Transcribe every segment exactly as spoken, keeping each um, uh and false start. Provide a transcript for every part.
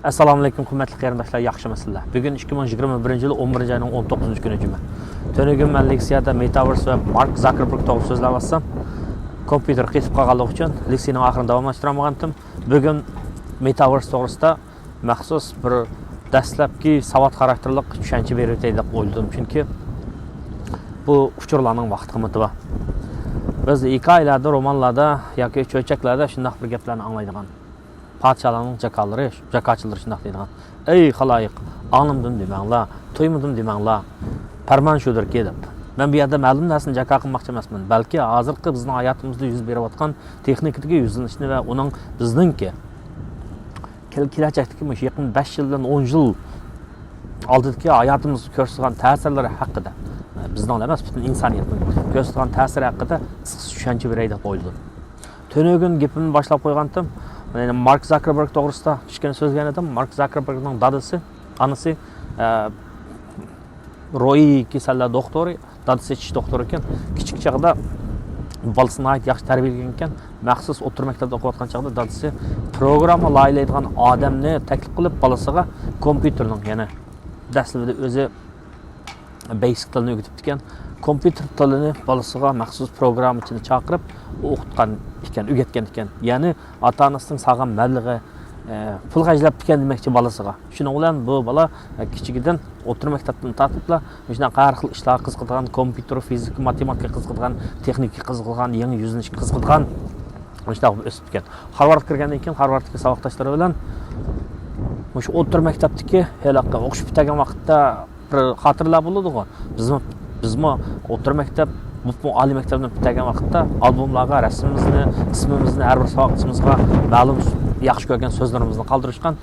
ئەسسالامۇئەلەيكۇم، ھۆرمەتلىك قېرىنداشلار، ياخشىمۇسىلەر؟ بۈگۈن ئىككى مىڭ يىگىرمە بىرىنچى يىل ئون بىرىنچى ئاينىڭ ئون توققۇزىنچى كۈنى، جۈمە. تۈنۈگۈن مەن لېكسىيەدە مېتاۋېرس ۋە مارك زاكېربېرگ توغرىسىدا سۆزلەۋاتسام، كومپيۇتېر قېتىپ قالغانلىقى ئۈچۈن لېكسىيەنىڭ ئاخىرىنى داۋاملاشتۇرالمىغانتىم. بۈگۈن مېتاۋېرس توغرىسىدا مەخسۇس بىر دەسلەپكى ساۋات خاراكتېرلىق چۈشەنچە بېرىۋېتەي دەپ ئويلىدىم. چۈنكى بۇ ئۇچۇرلارنىڭ ۋاقىت قىممىتى بار. بىز ھېكايىلەردە، رومانلاردا ياكى چۆچەكلەردە شۇنداق بىر گەپلەرنى ئاڭلايدىغان. پادىشاھلارنىڭ جاكالىرى، جاكاچىلىرى شۇنداق دەيدىغان: «ئەي خالايىق، ئاڭلىمىدىم دېمەڭلار، تۇيمىدىم دېمەڭلار، پەرمان شۇدۇركى» دەپ. مەن بۇ يەردە مەلۇم نەرسىنى جاكا قىلماقچى ئەمەسمەن، بەلكى ھازىرقى بىزنىڭ ھاياتىمىزدا يۈز بېرىۋاتقان تېخنىكىدىكى يۈزلىنىشنى ۋە ئۇنىڭ بىزنىڭكى كېل-، كېلەچەكتىكى مۇشۇ يېقىن بەش يىلدىن ئون يىل ئالدىدىكى ھاياتىمىزغا كۆرسىتىدىغان تەسىرلىرى ھەققىدە، بىزنىڭلا ئەمەس، پۈتۈن ئىنسانىيەتنىڭ كۆرسىتىدىغان تەسىرى ھەققىدە قىسقىچە چۈشەنچە بېرەي دەپ ئويلىدىم. تۈنۈگۈن گېپىمنى باشلاپ قويغانتىم. يەنە مارك زاكېربېرگ توغرىسىدا كىچىككىنە سۆزلىگەن ئىدىم. مارك زاكېربېرگنىڭ دادىسى، ئانىسى، ئە، روھىي كېسەللەر دوختۇرى، دادىسى چىش دوختۇرى ئىكەن. كىچىك چېغىدا بالىسىنى ناھايىتى ياخشى تەربىيەلىگەن ئىكەن. مەخسۇس ئوتتۇرا مەكتەپتە ئوقۇۋاتقان چاغدا دادىسى پروگرامما لايىھەلەيدىغان ئادەمنى تەكلىپ قىلىپ، بالىسىغا كومپيۇتېرنىڭ، يەنى دەسلىپىدە ئۆزى بەيسىك تىلنى ئۆگىتىپتىكەن. كومپيۇتېر تىلىنى بالىسىغا مەخسۇس پروگراممىچىنى چاقىرىپ ئوقۇتقان ئىكەن، ئۆگەتكەن ئىكەن. يەنى ئاتا-ئانىسىنىڭ سالغان مەبلىغى، ئە، پۇل خەجلەپتىكەن دېمەكچى بالىسىغا. شۇنىڭ بىلەن بۇ بالا، ئە، كىچىكىدىن ئوتتۇرا مەكتەپتىن تارتىپلا مۇشۇنداق ھەر خىل ئىشلارغا قىزىقىدىغان، كومپيۇتېر، فىزىكا، ماتېماتىكىغا قىزىقىدىغان، تېخنىكىغا قىزىقىدىغان، يېڭى يۈزلىنىشكە قىزىقىدىغان مۇشۇنداق بولۇپ ئۆسۈپتىكەن. خارۋاردقا كىرگەندىن كېيىن خارۋاردتىكى ساۋاقداشلىرى بىلەن مۇشۇ ئوتتۇرا مەكتەپتىكى ھېلىقى ئوقۇش پۈتتۈرگەن ۋاقىتتا بىر خاتىرىلەر بولىدىغۇ. بىزمۇ، بىزمۇ ئوتتۇرا مەكتەپ، بولۇپمۇ ئالىي مەكتەپنى پۈتتۈرگەن ۋاقىتتا ئالبوملارغا رەسىمىمىزنى، ئىسمىمىزنى، ھەر بىر ساۋاقدىشىمىزغا مەلۇم ياخشى كۆرگەن سۆزلىرىمىزنى قالدۇرۇشقان.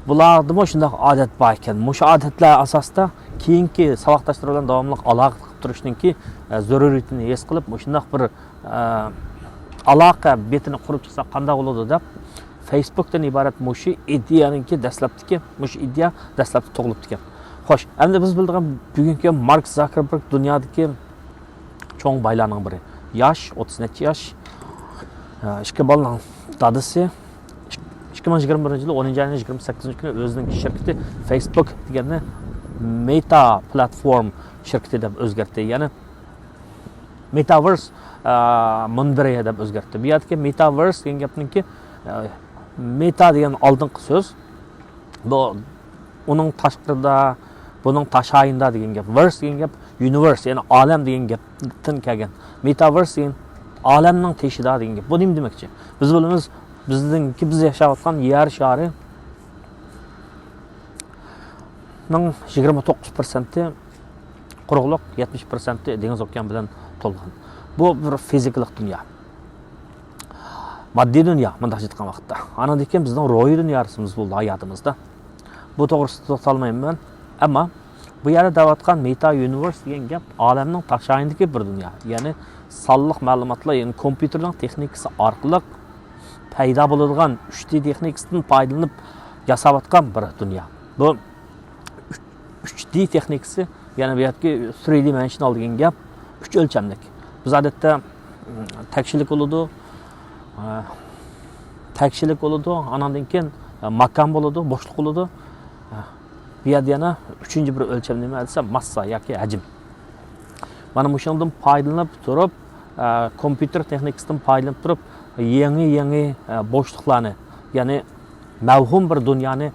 بۇلاردىمۇ شۇنداق ئادەت بار ئىكەن. مۇشۇ ئادەتلەر ئاساسىدا كېيىنكى ساۋاقداشلىرى بىلەن داۋاملىق ئالاقە قىلىپ تۇرۇشنىڭكى، ئە، زۆرۈرىيىتىنى ھېس قىلىپ، مۇشۇنداق بىر، ئە، ئالاقە بېتىنى قۇرۇپ چىقساق قانداق بولىدۇ دەپ، فېيسبۇكتىن ئىبارەت مۇشۇ ئىدىيەنىڭكى دەسلەپتىكى، مۇشۇ ئىدىيە دەسلەپتە تۇغۇلۇپتىكەن. خوش، ئەمدى بىز بىلىدىغان بۈگۈنكى مارك زاكېربېرگ دۇنيادىكى چوڭ بايلارنىڭ بىرى. ياش، ئوتتۇز نەچچە ياش. ئىككى بالىنىڭ دادىسى. ئىككى مىڭ يىگىرمە بىرىنچى يىلى ئونىنچى ئاينىڭ يىگىرمە سەككىزىنچى كۈنى ئۆزىنىڭ شىركىتى فېيسبۇك دېگەننى مېتا پلاتفورم شىركىتى دەپ ئۆزگەرتتى. يەنى مېتاۋېرس، ئە، مۇنبىرى دەپ ئۆزگەرتتى. بۇ يەردىكى مېتاۋېرس دېگەن گەپنىڭكى، ئە، مېتا دېگەن ئالدىنقى سۆز. بۇ ئۇنىڭ تاشقىرىدا، بۇنىڭ تاشايىندا دېگەن گەپ. ۋېرس دېگەن گەپ يۇنىۋېرس، يەنى ئالەم دېگەن گەپتىن كەلگەن. مېتاۋېرس دېگەن ئالەمنىڭ تېشىدا دېگەن گەپ. بۇ نېمە دېمەكچى؟ بىز بىلىمىز، بىزنىڭكى، بىز ياشاۋاتقان يەر شارىنىڭ يىگىرمە توققۇز پىرسەنتى قۇرۇقلۇق، يەتمىش پىرسەنتى دېڭىز ئوكيان بىلەن تولغان. بۇ بىر فىزىكىلىق دۇنيا. ماددىي دۇنيا، مۇنداق ئېيتقان ۋاقىتتا. ئانىڭدىن كېيىن بىزنىڭ روھىي دۇنياسىمىز بولدى ھاياتىمىزدا. بۇ توغرىسىدا توختالمايمەن. ئەمما بۇ يەردە دەۋاتقان مېتا يۇنىۋېرس دېگەن گەپ ئالەمنىڭ تاشايىندىكى بىر دۇنيا. يەنى سانلىق مەلۇماتلار، يەنى كومپيۇتېرنىڭ تېخنىكىسى ئارقىلىق پەيدا بولىدىغان ئۈچ دى تېخنىكىسىدىن پايدىلىنىپ ياساۋاتقان بىر دۇنيا. بۇ ئۈچ دى تېخنىكىسى، يەنى بۇ يەردىكى تھىرى دايمېنشنال دېگەن گەپ، ئۈچ ئۆلچەملىك. بىز ئادەتتە، م، تەكشىلىك بولىدۇ، ئە، تەكشىلىك بولىدۇ، ئاناندىن كېيىن، ئە، ماكان بولىدۇ، بوشلۇق بولىدۇ. ئە، بۇ يەردە يەنە ئۈچىنچى بىر ئۆلچەم نېمە دېسە، ماسسا ياكى ھەجىم. مانا مۇشۇنىڭدىن پايدىلىنىپ تۇرۇپ، ئە، كومپيۇتېر تېخنىكىسىدىن پايدىلىنىپ تۇرۇپ، يېڭى، يېڭى، ئە، بوشلۇقلارنى، يەنى مەۋھۇم بىر دۇنيانى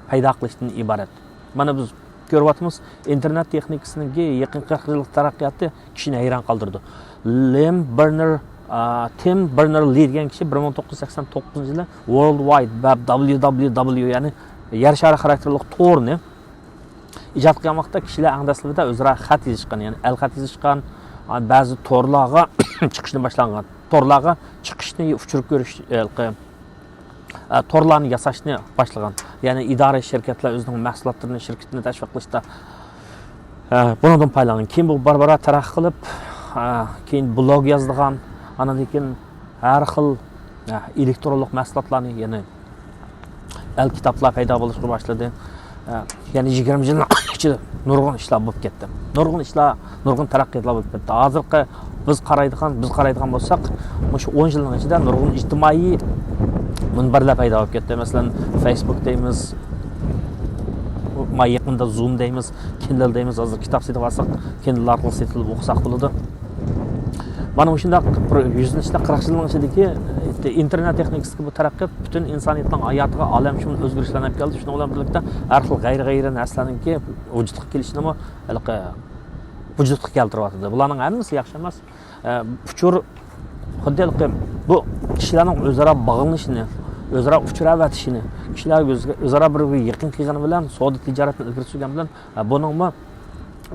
پەيدا قىلىشتىن ئىبارەت. مانا بىز كۆرۈۋاتىمىز، ئىنتېرنېت تېخنىكىسىنىڭكى يېقىنقى قىرىق يىللىق تەرەققىياتى كىشىنى ھەيران قالدۇرىدۇ. لېم بېرنېر، ئا، تىم بېرنېر لى دېگەن كىشى بىر مىڭ توققۇز يۈز سەكسەن توققۇزىنچى يىلى ۋورلد ۋايد ۋېب، دەبليۇ دەبليۇ دەبليۇ، يەنى يەر شارى خاراكتېرلىق تورنى ئىجاد قىلغان ۋاقىتتا كىشىلەر ئەڭ دەسلىپىدە ئۆزئارا خەت يېزىشقان، يەنى ئەل خەت يېزىشقان، بەزى تورلارغا چىقىشنى باشلانغان. تورلارغا چىقىشنى، ئۇچۇر كۆرۈش، ھېلىقى، ئە، تورلارنى ياساشنى باشلىغان. يەنى ئىدارە، شىركەتلەر ئۆزىنىڭ مەھسۇلاتلىرىنى، شىركىتىنى تەشۋىق قىلىشتا، ئە، بۇنىڭدىن پايدىلانغان. كېيىن بۇ بارا-بارا تەرەققىي قىلىپ، ئە، كېيىن بلوگ يازىدىغان، ئاندىن كېيىن ھەر خىل، ئە، ئېلېكترونلۇق مەھسۇلاتلارنى، يەنى ئەل كىتابلار پەيدا بولۇشقا باشلىدى. ئە، يەنى يىگىرمە يىلنىڭ ئىچىدە نۇرغۇن ئىشلار بولۇپ كەتتى. نۇرغۇن ئىشلار، نۇرغۇن تەرەققىياتلار بولۇپ كەتتى. ھازىرقى بىز قارايدىغان، بىز قارايدىغان بولساق، مۇشۇ ئون يىلنىڭ ئىچىدە نۇرغۇن ئىجتىمائىي مۇنبەرلەر پەيدا بولۇپ كەتتى. مەسىلەن، فېيسبۇك دەيمىز، ما يېقىندا زۇم دەيمىز، كىندل دەيمىز، ھازىر كىتاب سېتىپ ئالساق، كىندل ئارقىلىق سېتىپ ئېلىپ ئوقۇساق بولىدۇ. مانا مۇشۇنداق بىر يۈزدىن ئىشلەپ قىرىق يىلنىڭ ئىچىدىكى ئىنتېرنېت تېخنىكىسىدىكى بۇ تەرەققىيات پۈتۈن ئىنسانىيەتنىڭ ھاياتىغا ئالەمشۇمۇل ئۆزگىرىشلەرنى ئەپ كەلدى. شۇنىڭ بىلەن بىرلىكتە ھەر خىل غەيرىي غەيرىي نەرسىلەرنىڭكى ۋۇجۇدقا كېلىشىنىمۇ ھېلىقى ۋۇجۇدقا كەلتۈرۈۋاتىدۇ. بۇلارنىڭ ھەممىسى ياخشى ئەمەس. ئە، ئۇچۇر خۇددى ھېلىقى بۇ كىشىلەرنىڭ ئۆزئارا باغلىنىشىنى، ئۆزئارا ئۇچۇر ئەۋەتىشىنى، كىشىلەر ئۆز-، ئۆزئارا بىر يېقىن كەلگىنى بىلەن سودا تىجارەتنى ئىلگىرى سۈرگەن بىلەن، ئە، بۇنىڭمۇ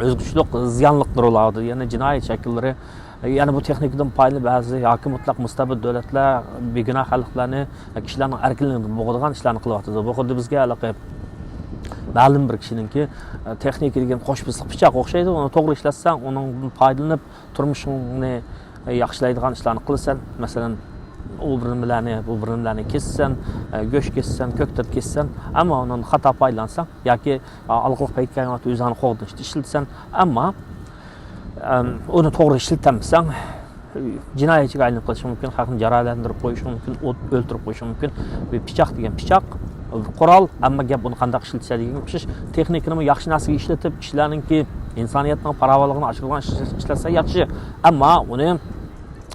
ئۆزگىچىلىك زىيانلىق رول ئالىدۇ. يەنى جىنايەت شەكىللىرى، يەنى بۇ تېخنىكىدىن پايدىلىنىپ بەزى ياكى مۇتلەق مۇستەبىت دۆلەتلەر بىگۇناھ خەلقلەرنى، كىشىلەرنىڭ ئەركىنلىكىنى بوغىدىغان ئىشلارنى قىلىۋاتىدۇ. بۇ خۇددى بىزگە ھېلىقى مەلۇم بىر كىشىنىڭكى، ئە، تېخنىكا دېگەن قوش بېسىق پىچاق ئوخشايدۇ. ئۇنى توغرا ئىشلەتسەڭ، ئۇنىڭدىن پايدىلىنىپ، تۇرمۇشۇڭنى ياخشىلايدىغان ئىشلارنى قىلىسەن. مەسىلەن، ئۇ بىر نېمىلەرنى، بۇ بىر نېمىلەرنى كېسىسەن، گۆش كېسىسەن، كۆكتات كېسىسەن. ئەمما ئۇنىڭدىن خاتا پايدىلانساڭ ياكى ئالغىلىق پەيت كەلگەن ۋاقىتتا ئۆزۈڭنى قوغدىنىشتا ئىشلىتىسەن. ئەمما، ئەم، ئۇنى توغرا ئىشلىتەلمىسەڭ، جىنايەتچىگە ئايلىنىپ قېلىشىڭ مۇمكىن، خەقنى جاراھەتلەندۈرۈپ قويۇشۇڭ مۇمكىن، ئوت-، ئۆلتۈرۈپ قويۇشۇڭ مۇمكىن. بۇ پىچاق دېگەن پىچاق، قورال، ئەمما گەپ ئۇنى قانداق ئىشلىتىشى دېگەن ئوخشاش. تېخنىكىنىمۇ ياخشى نەرسىگە ئىشلىتىپ، كىشىلەرنىڭكى ئىنسانىيەتنىڭ پاراۋانلىقىنى ئاشۇرىدىغان ئىش-، ئىشلەتسە ياخشى. ئەمما ئۇنى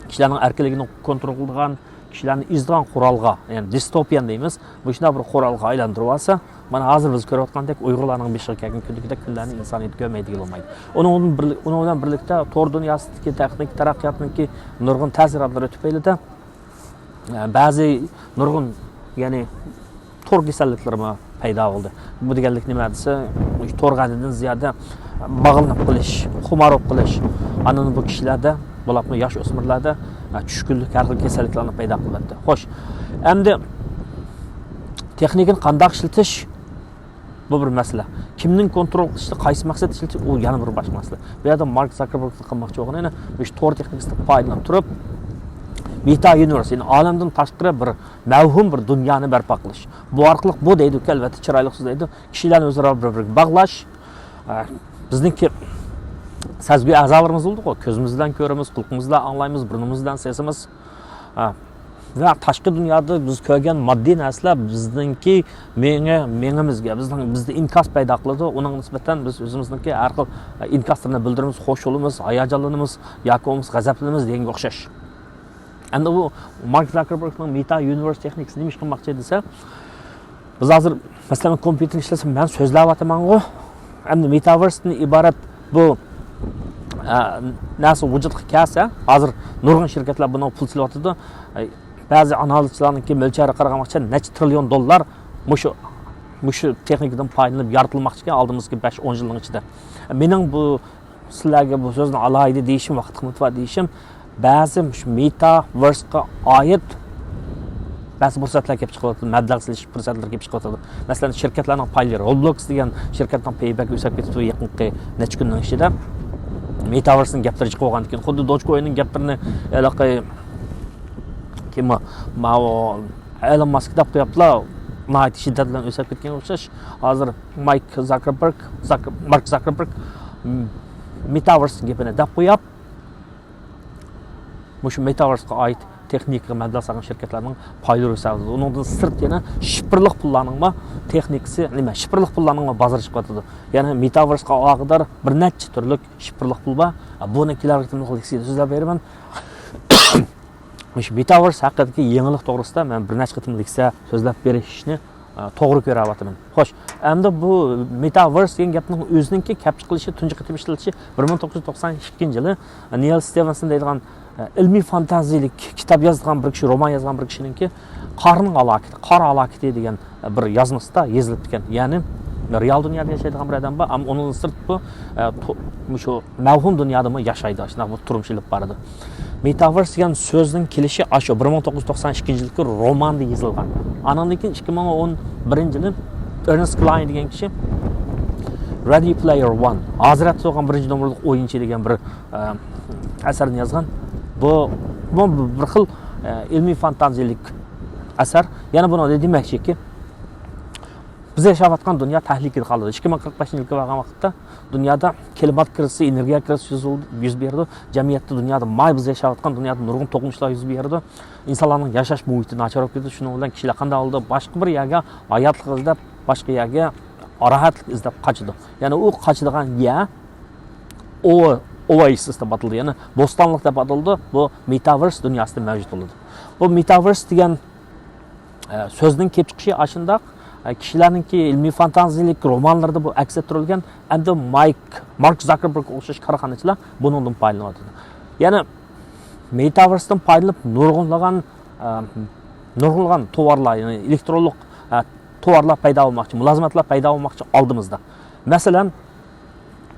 كىشىلەرنىڭ ئەركىنلىكىنى كونترول قىلىدىغان، كىشىلەرنى ئېزىدىغان قورالغا، يەنى دىستوپىيەن دەيمىز، مۇشۇنداق بىر قورالغا ئايلاندۇرۇۋالسا، مانا ھازىر بىز كۆرۈۋاتقاندەك ئۇيغۇرلارنىڭ بېشىغا كەلگەن كۈندىكىدەك كۈنلەرنى ئىنسانىيەت كۆرمەيدىغىلى بولمايدۇ. ئۇنىڭ بىلەن بىرلىكتە تور دۇنياسىدىكى تېخنىك تەرەققىياتنىڭكى نۇرغۇن تەسىراتلىرى تۈپەيلىدە، ئە، بەزى نۇرغۇن، يەنى تور كېسەللىكلىرىمۇ پەيدا بولدى. بۇ دېگەنلىك نېمە دېسە، تورغا ھەددىدىن زىيادە باغلىنىپ قېلىش، خۇمار بولۇپ قېلىش، ئاندىن بۇ كىشىلەردە، بولۇپمۇ ياش ئۆسمۈرلەردە، ئە، چۈشكۈنلۈك، ھەر خىل كېسەللىكلەرنى پەيدا قىلىۋەتتى. خوش، ئەمدى تېخنىكىنى قانداق ئىشلىتىش؟ بۇ بىر مەسىلە. كىمنىڭ كونترول قىلىشىدا، قايسى مەقسەت ئىشلىتىش، ئۇ يەنە بىر باشقا مەسىلە. بۇ يەردە مارك زاكېربېرگنىڭ قىلماقچى بولغىنى، يەنە مۇشۇ تور تېخنىكىسىدىن پايدىلىنىپ تۇرۇپ، مېتا يۇنىۋېرس، يەنى ئالەمدىن تاشقىرى بىر مەۋھۇم بىر دۇنيانى بەرپا قىلىش. بۇ ئارقىلىق، بۇ دەيدۇ، ئەلۋەتتە، چىرايلىق سۆزلەيدۇ، كىشىلەرنى ئۆزئارا بىر-بىرىگە باغلاش. ئە، بىزنىڭكى سەزگۈ ئەزالىرىمىز بولىدۇ-غۇ، كۆزىمىز بىلەن كۆرىمىز، قۇلىقىمىز بىلەن ئاڭلايمىز، بۇرنىمىز بىلەن سېسىمىز. ھە. ۋە تاشقى دۇنيادا بىز كۆرگەن ماددىي نەرسىلەر بىزنىڭكى مېڭە، مېڭىمىزگە، بىزنىڭ، بىزدە ئىنكاس پەيدا قىلىدۇ. ئۇنىڭغا نىسبەتەن بىز ئۆزىمىزنىڭكى ھەر خىل، ئە، ئىنكاسلىرىنى بىلدۈرىمىز، خوش بولىمىز، ھاياجانلىنىمىز ياكى بولمىسا غەزەپلىنىمىز دېگەنگە ئوخشاش. ئەمدى بۇ مارك زاكېربېرگنىڭ مېتا يۇنىۋېرس تېخنىكىسى نېمە ئىش قىلماقچى دېسە، بىز ھازىر، مەسىلەن، كومپيۇتېرنى ئىشلەتسەك، مەن سۆزلەۋاتىمەنغۇ، ئەمدى مېتاۋېرستىن ئىبارەت بۇ، ئە، نەرسە ۋۇجۇدقا كەلسە، ھازىر نۇرغۇن شىركەتلەر بۇنىڭغا پۇل سېلىۋاتىدۇ. ئە، بەزى ئانالىزچىلارنىڭكى مۆلچەرگە قارىغان ۋاقىتتا نەچچە تىرىليون دوللار مۇشۇ، مۇشۇ تېخنىكىدىن پايدىلىنىپ يارىتىلماقچىكەن ئالدىمىزدىكى بەش ئون يىلنىڭ ئىچىدە. مېنىڭ بۇ سىلەرگە بۇ سۆزنى ئالاھىدە دېيىشىم، ۋاقىت قىممىتى بار دېيىشىم، بەزى مۇشۇ مېتاۋېرسقا ئائىت بەزى پۇرسەتلەر كېلىپ چىقىۋاتىدۇ، مەبلەغ سېلىش پۇرسەتلىرى كېلىپ چىقىۋاتىدۇ. مەسىلەن، شىركەتلەرنىڭ پايلىرى، روبلوكس دېگەن شىركەتنىڭ پېيى بەك ئۆسۈپ كېتىپتۇ يېقىنقى نەچچە كۈننىڭ ئىچىدە. مېتاۋېرسنىڭ گەپلىرى چىقىپ بولغاندىن كېيىن، خۇددى دوجكويننىڭ گەپلىرىنى ھېلىقى كىم، ماۋۇ ئېلون ماسك دەپ قويۇپلا، ناھايىتى شىددەت بىلەن ئۆسۈپ كەتكەنگە ئوخشاش. ھازىر مايك زاكېربېرگ، زاكېر-، مارك زاكېربېرگ، م، مېتاۋېرس گېپىنى دەپ قويۇپ، مۇشۇ مېتاۋېرسقا ئائىت تېخنىكىغا مەبلەغ سالغان شىركەتلەرنىڭ پايلىرى ئۆسۈۋاتىدۇ. ئۇنىڭدىن سىرت يەنە شىفىرلىق پۇللارنىڭمۇ تېخنىكىسى، نېمە، شىفىرلىق پۇللارنىڭمۇ بازىرى چىقىۋاتىدۇ. يەنى مېتاۋېرسقا ئالاقىدار بىر نەچچە تۈرلۈك شىفىرلىق پۇل بار. بۇنى كېلەر قېتىملىق لېكسىيەدە سۆزلەپ بېرىمەن. مۇشۇ مېتاۋېرس ھەققىدىكى يېڭىلىق توغرىسىدا مەن بىر نەچچە قېتىم لېكسىيە سۆزلەپ بېرىشنى، ئە، توغرا كۆرۈۋاتىمەن. خوش، ئەمدى بۇ مېتاۋېرس دېگەن گەپنىڭ ئۆزىنىڭكى كەپ چىقىرىلىشى، تۇنجى قېتىم ئىشلىتىلىشى بىر مىڭ توققۇز يۈز توقسان ئىككىنچى يىلى نېيل ستېۋېنسون دەيدىغان، ئە، ئىلمىي فانتازىيىلىك كىتاب يازغان بىر كىشى، رومان يازغان بىر كىشىنىڭكى قارنىڭ ھالاكىتى، قار ھالاكىتى دېگەن بىر يازمىسىدا يېزىلىپتىكەن. يەنى رېئال دۇنيادا ياشايدىغان بىر ئادەم بار، ئەمما ئۇنىڭدىن سىرت بۇ، ئە، تو-، مۇشۇ مەۋھۇم دۇنيادىمۇ ياشايدۇ، شۇنداق بىر تۇرمۇش ئېلىپ بارىدۇ. مېتاۋېرس دېگەن سۆزنىڭ كېلىشى ئاشۇ بىر مىڭ توققۇز يۈز توقسان ئىككىنچى يىلدىكى روماندا يېزىلغان. ئانىڭدىن كېيىن ئىككى مىڭ ئون بىرىنچى يىلى ئېرنېست كلاين دېگەن كىشى رېدى پلېيېر ۋان، ھازىر ئەتە بولغان بىرىنچى نومۇرلۇق ئويۇنچى دېگەن بىر، ئە، ئەسەرنى يازغان. بۇ، بۇ بىر خىل، ئە، ئىلمىي فانتازىيىلىك ئەسەر. يەنە بۇنىڭدا دېمەكچىكى، بىز ياشاۋاتقان دۇنيا تەھلىكىدە قالىدۇ. ئىككى مىڭ قىرىق بەشىنچى يىلغا بارغان ۋاقىتتا دۇنيادا كىلىمات كىرىزىسى، ئېنېرگىيە كىرىزىسى يۈز، يۈز بېرىدۇ. جەمئىيەتتە، دۇنيادا، ماي بىز ياشاۋاتقان دۇنيادا نۇرغۇن توقۇنۇشلار يۈز بېرىدۇ. ئىنسانلارنىڭ ياشاش مۇھىتى ناچار بولۇپ كېتىدۇ. شۇنىڭ بىلەن كىشىلەر قانداق ھالدا باشقا بىر يەرگە ھاياتلىق ئىزدەپ، باشقا يەرگە راھەتلىك ئىزدەپ قاچىدۇ. يەنى ئۇ قاچىدىغان يەر ئو-، ئوئېسىس دەپ ئاتىلىدۇ. يەنى بوستانلىق دەپ ئاتىلىدۇ. بۇ مېتاۋېرس دۇنياسىدا مەۋجۇت بولىدۇ. بۇ مېتاۋېرس دېگەن ئە، سۆزنىڭ كېلىپ چىقىشى ئاشۇنداق، ئە، كىشىلەرنىڭكى ئىلمىي فانتازىيەلىك رومانلىرىدا بۇ ئەكس ئەتتۈرۈلگەن، ئەمدى مايك، مارك زاكېربېرگقا ئوخشاش كارخانىچىلار بۇنىڭدىن پايدىلىنىۋاتىدۇ. يەنى مېتاۋېرستىن پايدىلىنىپ نۇرغۇنلىغان، ئە، نۇرغۇنلىغان توۋارلار، يەنى ئېلېكترونلۇق، ئە، توۋارلار پەيدا بولماقچى، مۇلازىمەتلەر پەيدا بولماقچى ئالدىمىزدا. مەسىلەن،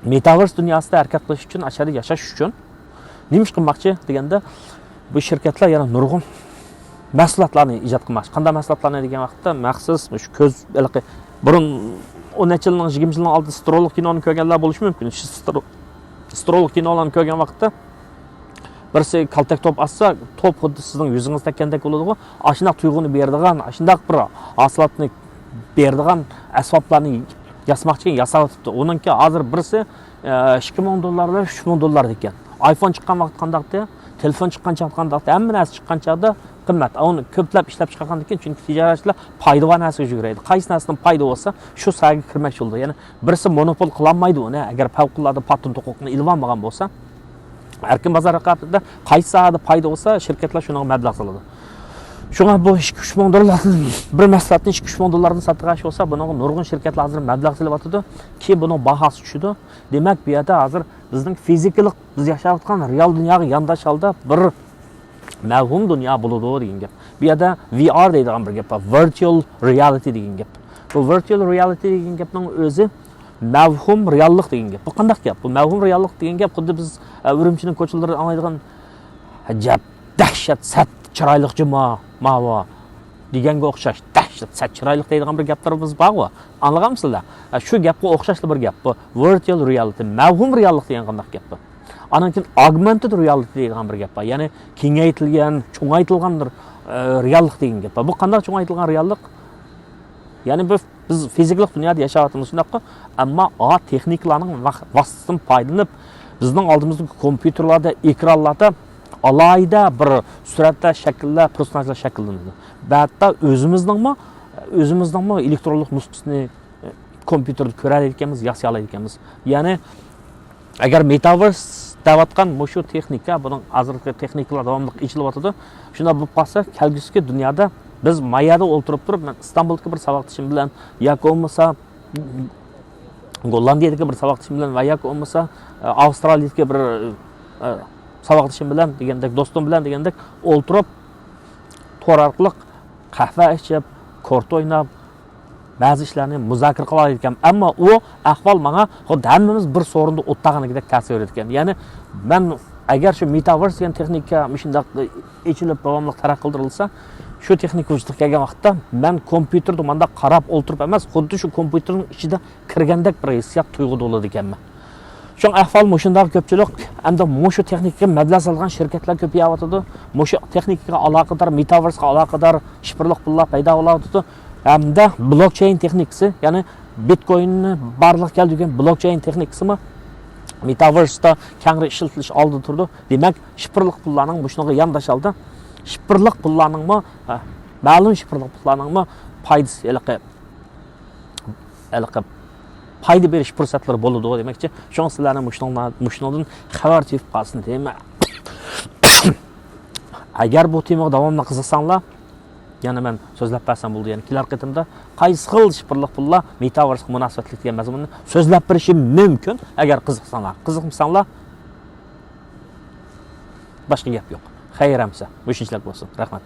مېتاۋېرس دۇنياسىدا ھەرىكەت قىلىش ئۈچۈن، ئاشۇ يەردە ياشاش ئۈچۈن نېمە ئىش قىلماقچى دېگەندە، بۇ شىركەتلەر يەنە نۇرغۇن مەھسۇلاتلارنى ئىجاد قىلماقچى. قانداق مەھسۇلاتلارنى دېگەن ۋاقىتتا، مەخسۇس مۇشۇ كۆز، ھېلىقى بۇرۇن ئون نەچچە يىلنىڭ، يىگىرمە يىلنىڭ ئالدىدا سترولۇق كىنونى كۆرگەنلەر بولۇشى مۇمكىن. شۇ سترو-، سترولۇق كىنولارنى كۆرگەن ۋاقىتتا، بىرسى كالتەك توپ ئاتسا، توپ خۇددى سىزنىڭ يۈزىڭىزگە تەگكەندەك بولىدىغۇ. ئاشۇنداق تۇيغۇنى بېرىدىغان، ئاشۇنداق بىر ھاسىلاتنى بېرىدىغان ئەسۋابلارنى ياسىماقچى ئىكەن، ياساۋاتىپتۇ. ئۇنىڭكى ھازىر بىرسى، ئە، ئىككى مىڭ دوللار بىلەن ئۈچ مىڭ دوللار ئىكەن. ئايفون چىققان ۋاقىت قانداقتى؟ تېلېفون چىققان چاغدا قانداقتى؟ ھەممە نەرسە چىققان چاغدا قىممەت. ئۇنى كۆپلەپ ئىشلەپ چىقارغاندىن كېيىن، چۈنكى تىجارەتچىلەر پايدا بار نەرسىگە يۈگۈرەيدۇ. قايسى نەرسىدىن پايدا بولسا، شۇ ساھەگە كىرمەكچى بولىدۇ. يەنى بىرسى مونوپول قىلالمايدۇ ئۇنى، ئەگەر پەۋقۇلئاددە پاتېنت ھوقۇقىنى ئېلىۋالمىغان بولسا. ئەركىن بازار رىقابىتىدە قايسى ساھەدە پايدا بولسا، شىركەتلەر شۇنىڭغا مەبلەغ سالىدۇ. شۇڭا بۇ ئىككى ئۈچ مىڭ دوللاردىن، بىر مەھسۇلاتنى ئىككى ئۈچ مىڭ دوللاردىن ساتىدىغان ئىش بولسا، بۇنىڭغا نۇرغۇن شىركەتلەر ھازىر مەبلەغ سېلىۋاتىدۇ. كېيىن بۇنىڭ باھاسى چۈشىدۇ. دېمەك، بۇ يەردە ھازىر بىزنىڭ فىزىكىلىق، بىز ياشاۋاتقان رېئال دۇنياغا يانداش ھالدا بىر مەۋھۇم دۇنيا بولىدۇ دېگەن گەپ. بۇ يەردە ۋي ئار دەيدىغان بىر گەپ بار. ۋىرتۇئال رېئالىتى دېگەن گەپ. بۇ ۋىرتۇئال رېئالىتى دېگەن گەپنىڭ ئۆزى مەۋھۇم رېئاللىق دېگەن گەپ. بۇ قانداق گەپ؟ بۇ مەۋھۇم رېئاللىق دېگەن گەپ خۇددى بىز، ئە، ئۈرۈمچىنىڭ كوچىلىرىدا ئاڭلايدىغان، «ئەجەب، دەھشەت، سەت، چىرايلىق جۇما، ماۋۇ» دېگەنگە ئوخشاش. «دەھشەت، سەت، چىرايلىق» دەيدىغان بىر گەپلىرىمىز بارغۇ. ئاڭلىغانمىسىلەر؟ ئە، شۇ گەپكە ئوخشاشلا بىر گەپ بۇ. ۋىرتۇئال رېئالىتى، مەۋھۇم رېئاللىق دېگەن قانداق گەپ بۇ؟ ئانان كېيىن ئاگمېنتېد رېئالىتى دېگەن بىر گەپ بار. يەنى كېڭەيتىلگەن، چوڭايتىلغان بىر، ئە، رېئاللىق دېگەن گەپ بار. بۇ قانداق چوڭايتىلغان رېئاللىق؟ يەنى بىز، بىز فىزىكىلىق دۇنيادا ياشاۋاتىمىز، شۇنداققۇ؟ ئەمما ئا تېخنىكىلارنىڭ ۋاق-، ۋاسىتىسىدىن پايدىلىنىپ، بىزنىڭ ئالدىمىزدىكى كومپيۇتېرلاردا، ئېكرانلاردا ئالاھىدە بىر سۈرەتلەر، شەكىللەر، پېرسوناژلار شەكىللىنىدۇ. ۋە ھەتتا ئۆزىمىزنىڭمۇ، ئۆزىمىزنىڭمۇ ئېلېكترونلۇق نۇسخىسىنى، ئە، كومپيۇتېردا كۆرەلەيدىكەنمىز، ياسىيالايدىكەنمىز. يەنى ئەگەر مېتاۋېرس دەۋاتقان مۇشۇ تېخنىكا، بۇنىڭ ھازىرقى تېخنىكىلار داۋاملىق ئېچىلىۋاتىدۇ. شۇنداق بولۇپ قالسا، كەلگۈسىدىكى دۇنيادا بىز ما يەردە ئولتۇرۇپ تۇرۇپ، مەن ئىستانبۇلدىكى بىر ساۋاقدىشىم بىلەن ياكى بولمىسا گوللاندىيەدىكى بىر ساۋاقدىشىم بىلەن ۋە ياكى بولمىسا، ئە، ئاۋسترالىيەدىكى بىر، ئە، ساۋاقدىشىم بىلەن دېگەندەك، دوستۇم بىلەن دېگەندەك ئولتۇرۇپ، تور ئارقىلىق قەھۋە ئىچىپ، كورت ئويناپ، بەزى ئىشلارنى مۇزاكىرە قىلالايدىكەن. ئەمما ئۇ ئەھۋال ماڭا خۇددى ھەممىمىز بىر سورۇندا ئولتۇرغاندىكىدەك تەسىر بېرىدىكەن. يەنى مەن ئەگەر شۇ مېتاۋېرس دېگەن تېخنىكا مۇشۇنداق ئېچىلىپ، داۋاملىق تەرەققىي قىلدۇرۇلسا، شۇ تېخنىكا ۋۇجۇدقا كەلگەن ۋاقىتتا مەن كومپيۇتېردا مانداق قاراپ ئولتۇرۇپ ئەمەس، خۇددى شۇ كومپيۇتېرنىڭ ئىچىدە كىرگەندەك بىر ھېسسىيات، تۇيغۇدا بولىدىكەنمەن. شۇڭا ئەھۋال مۇشۇنداق كۆپچىلىك. ئەمدى مۇشۇ تېخنىكىغا مەبلەغ سالغان شىركەتلەر كۆپىيەۋاتىدۇ. مۇشۇ تېخنىكىغا ئالاقىدار، مېتاۋېرسقا ئالاقىدار شىفىرلىق پۇللار پەيدا بولۇۋاتىدۇ. ھەمدە بلوكچېين تېخنىكىسى، يەنى بىتكويىننى بارلىققا كەلتۈرگەن بلوكچېين تېخنىكىسىمۇ مېتاۋېرستا كەڭرى ئىشلىتىلىش ئالدىدا تۇرىدۇ. دېمەك، شىفىرلىق پۇللارنىڭ مۇشۇنىڭغا يانداش ھالدا، شىفىرلىق پۇللارنىڭمۇ، ھە، مەلۇم شىفىرلىق پۇللارنىڭمۇ پايدىسى ھېلىقى ھېلىقى پايدا بېرىش پۇرسەتلىرى بولىدۇ دېمەكچى. شۇڭا سىلەرنى مۇشۇنىڭ-، مۇشۇنىڭدىن خەۋەر تېپىپ قالسۇن دېمە. ئەگەر بۇ تېمىغا داۋاملىق قىزىقساڭلار، يەنە مەن سۆزلەپ بەرسەم بولىدۇ. يەنە كېلەر قېتىمدا قايسى خىل شىفىرلىق پۇللار مېتاۋېرسقا مۇناسىۋەتلىك دېگەن مەزمۇننى سۆزلەپ بېرىشىم مۇمكىن. ئەگەر قىزىقساڭلار، قىزىقمىساڭلار، باشقا گەپ يوق. خەير ئەمسە، مۇشۇنچىلىك بولسۇن. رەھمەت.